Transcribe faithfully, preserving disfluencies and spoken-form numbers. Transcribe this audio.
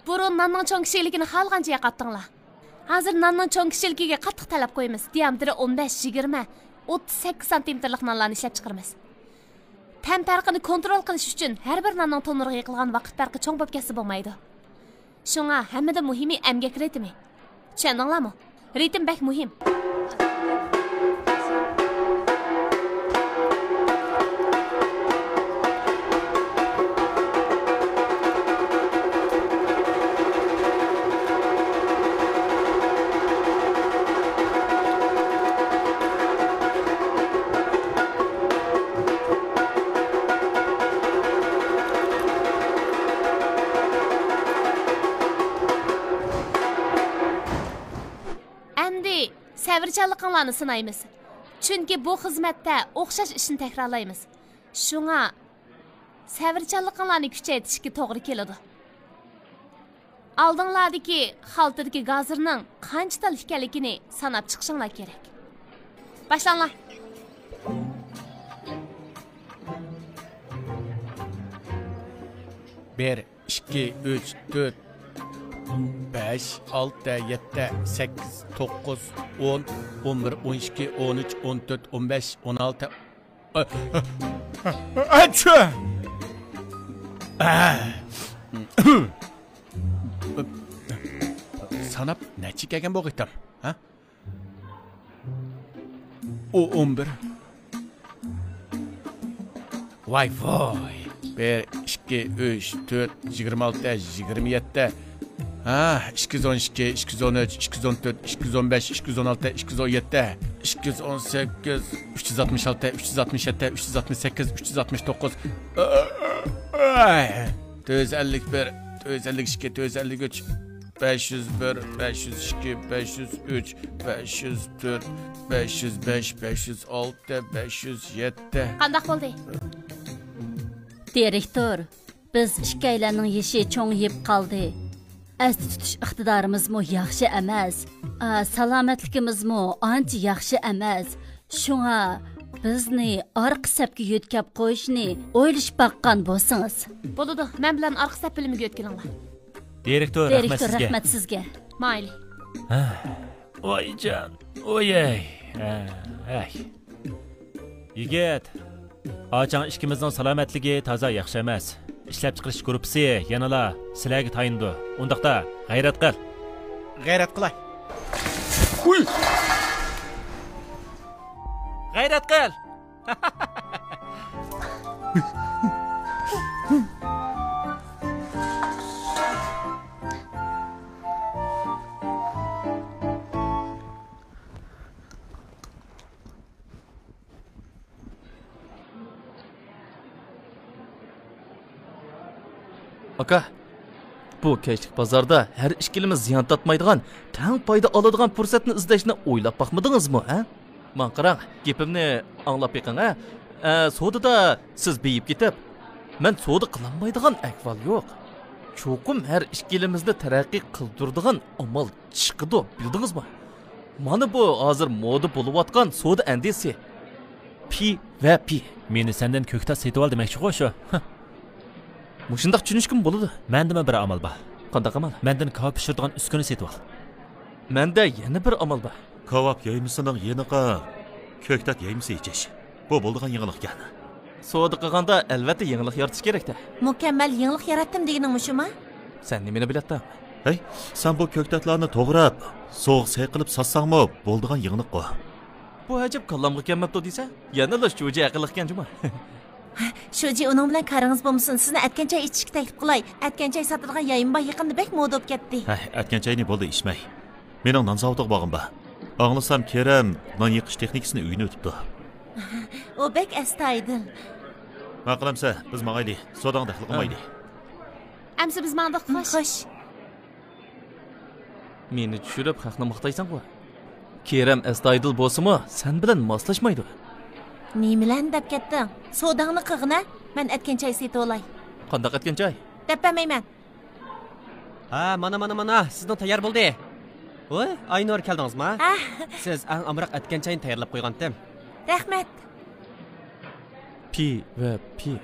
بۇرۇن ناننىڭ چوڭ كىچىكلىكىنى خالىغانچە ياقاتتىڭلار. ھازىر ناننىڭ چوڭ كىچىكلىكىگە قاتتىق تەلەپ قويىمىز. دىيامېتىرى ئون بەش، يىگىرمە، ئوتتۇز سەككىز سانتىمېتىرلىق نانلارنى ئىشلەپچىقىرىمىز. تەم پەرقىنى كونترول قىلىش ئۈچۈن ھەر بىر ناننىڭ تونۇرغا يېقىلغان ۋاقىت پەرقى چوڭ بولۇپ كەتسە بولمايدۇ. شۇڭا ھەممىدىن مۇھىمى ئەمگەك رىتىمى. چۈشەندىڭلارمۇ؟ رىتىم بەك مۇھىم. ئەمدى سەۋرچانلىقىڭلارنى سىنايمىز. چۈنكى بۇ خىزمەتتە ئوخشاش ئىشنى تەكرارلايمىز. شۇڭا سەۋرچانلىقىڭلارنى كۈچەيتىشكە توغرا كېلىدۇ. ئالدىڭلاردىكى خالتىدىكى گازىرنىڭ قانچە تال ئىكەنلىكىنى ساناپ چىقىشىڭلار كېرەك. باشلاڭلار. بىر، ئىككى، ئۈچ، تۆت، بەش، ئالتە، يەتتە، سەككىز، توققۇز، ئون، ئون بىر، ئون ئىككى، ئون ئۈچ، ئون تۆت، ئون بەش، ئون ئالتە. ئاچچا! ساناپ نەچچە كەلگەن بۇ قېتىم؟ ھە؟ ئۇ ئون بىر. ۋاي ۋاي. بىر، ئىككى، ئۈچ، تۆت، يىگىرمە ئالتە، يىگىرمە يەتتە. ھە، ئىككى يۈز ئون ئىككى، ئىككى يۈز ئون ئۈچ، ئىككى يۈز ئون تۆت، ئىككى يۈز ئون بەش، ئىككى يۈز ئون ئالتە، ئىككى يۈز ئون يەتتە، ئىككى يۈز ئون سەككىز، ئۈچ يۈز ئاتمىش ئالتە، ئۈچ يۈز ئاتمىش يەتتە، ئۈچ يۈز ئاتمىش سەككىز، ئۈچ يۈز ئاتمىش توققۇز، تۆت يۈز ئەللىك بىر، تۆت يۈز ئەللىك ئىككى، تۆت يۈز ئەللىك ئۈچ، بەش يۈز بىر، بەش يۈز ئىككى، بەش يۈز ئۈچ، بەش يۈز تۆت، بەش يۈز بەش، بەش يۈز ئالتە، بەش يۈز يەتتە. قانداق بولدى؟ دىرېكتور، بىز ئىككىيلەننىڭ يېشى چوڭىيىپ قالدى. ئەستە تۇتۇش ئىقتىدارىمىزمۇ ياخشى ئەمەس. ئا، سالامەتلىكىمىزمۇ ئانچە ياخشى ئەمەس. شۇڭا بىزنى ئارقا سەپكە يۆتكەپ قويۇشنى ئويلىشىپ باققان بولسىڭىز. بولىدۇ، مەن بىلەن ئارقا سەپ بۆلۈمىگە يۆتكىلىڭلار. دىرېكتور، رەھمەت دىرېكتور، سىزگە. رەھمەت سىزگە. مايلى. ھە. ۋايجان، ۋايەي. ھە، ھەي. يىگىت، ئاچاڭ ئىككىمىزنىڭ سالامەتلىكى تازا ياخشى ئەمەس. ئىشلەپچىقىرىش گۇرۇپپىسى يەنىلا سىلەرگە تايىنىدۇ. ئۇنداقتا، غەيرەت قىل. غەيرەت قىلاي. ھۇي! غەيرەت قىل! ئاكا، بۇ كەچلىك بازاردا ھەر ئىككىلىمىز زىيان تارتمايدىغان، تەڭ پايدا ئالىدىغان پۇرسەتنى ئىزدەشنى ئويلاپ باقمىدىڭىزمۇ، ھە؟ ماڭا قاراڭ، گېپىمنى ئاڭلاپ بېقىڭ، ھە؟ ئە، سودىدا سىز بېيىپ كېتىپ، مەن سودا قىلالمايدىغان ئەھۋال يوق. چوقۇم ھەر ئىككىلىمىزنى تەرەققىي قىلدۇرىدىغان ئامال چىقىدۇ، بىلدىڭىزمۇ؟ مانا بۇ ھازىر مودا بولۇۋاتقان سودا ئەندىزىسى. پى ۋە پى. مېنى سەندىن كۆكتات سېتىۋال دېمەكچىغۇ شۇ؟ ھە. مۇشۇنداق چۈشىنىشكىمۇ بولىدۇ. مەندىمۇ بىر ئامال بار. قانداق ئامال؟ مەندىن كاۋاپ پىشۇرىدىغان ئۈسكۈنە سېتىۋال. مەندە يەنە بىر ئامال بار. كاۋاپ يايمىسىنىڭ يېنىغا كۆكتات يايمىسى ئېچىش. بۇ بولىدىغان يېڭىلىقكەن. سودا قىلغاندا ئەلۋەتتە يېڭىلىق يارىتىش كېرەكتە. مۇكەممەل يېڭىلىق ياراتتىم دېگىنىڭ مۇشۇما؟ سەن نېمىنى بىلەتتىڭ؟ ھەي، سەن بۇ كۆكتاتلارنى توغراپ، سوغا سەي قىلىپ ساتساڭمۇ بولىدىغان يېڭىلىققۇ. بۇ ئەجەب كاللامغا كەلمەپتۇ دېسە، يەنىلا شۇجى ئەقىللىقكەن جۇما. شۇجى، ئۇنىڭ بىلەن كارىڭىز بولمىسۇن، سىزنى ئەتكەن چاي ئىچىشكە تەكلىپ قىلاي. ئەتكەن چاي ساتىدىغان يايما بار، يېقىندا بەك مودا بولۇپ كەتتى. ھەي، ئەتكەن چاينى بولدى ئىچمەي. مېنىڭ نان زاۋۇتىغا بارغۇم بار. ئاڭلىسام، كېرەم نان يېقىش تېخنىكىسىنى ئۆگىنىۋېتىپتۇ. ئۇ بەك ئەستايىدىل. ماقۇل ئەمسە، بىز ماڭايلى. سوداڭ دەخلى قىلمايلى. ئەمسە بىز ماڭدۇق، خوش. خوش. مېنى چۈشۈرۈپ خەقنى ماختايسەنغۇ؟ كېرەم ئەستايىدىل بولسىمۇ، سەن بىلەن ماسلاشمايدۇ. نېمىلەرنى دەپ كەتتىڭ؟ سوداڭنى قىلغىنە، مەن ئەتكەن چاي سېتىۋالاي. قانداق ئەتكەن چاي؟ دەپ بەرمەيمەن. ھە، مانا، مانا، مانا، سىزنىڭ تەييار بولدى. ۋوي، ئاينۇر، كەلدىڭىزما؟ ھە. سىز ئەڭ ئامراق ئەتكەن چاينى تەييارلاپ قويغانتىم. رەھمەت. پى ۋە پى.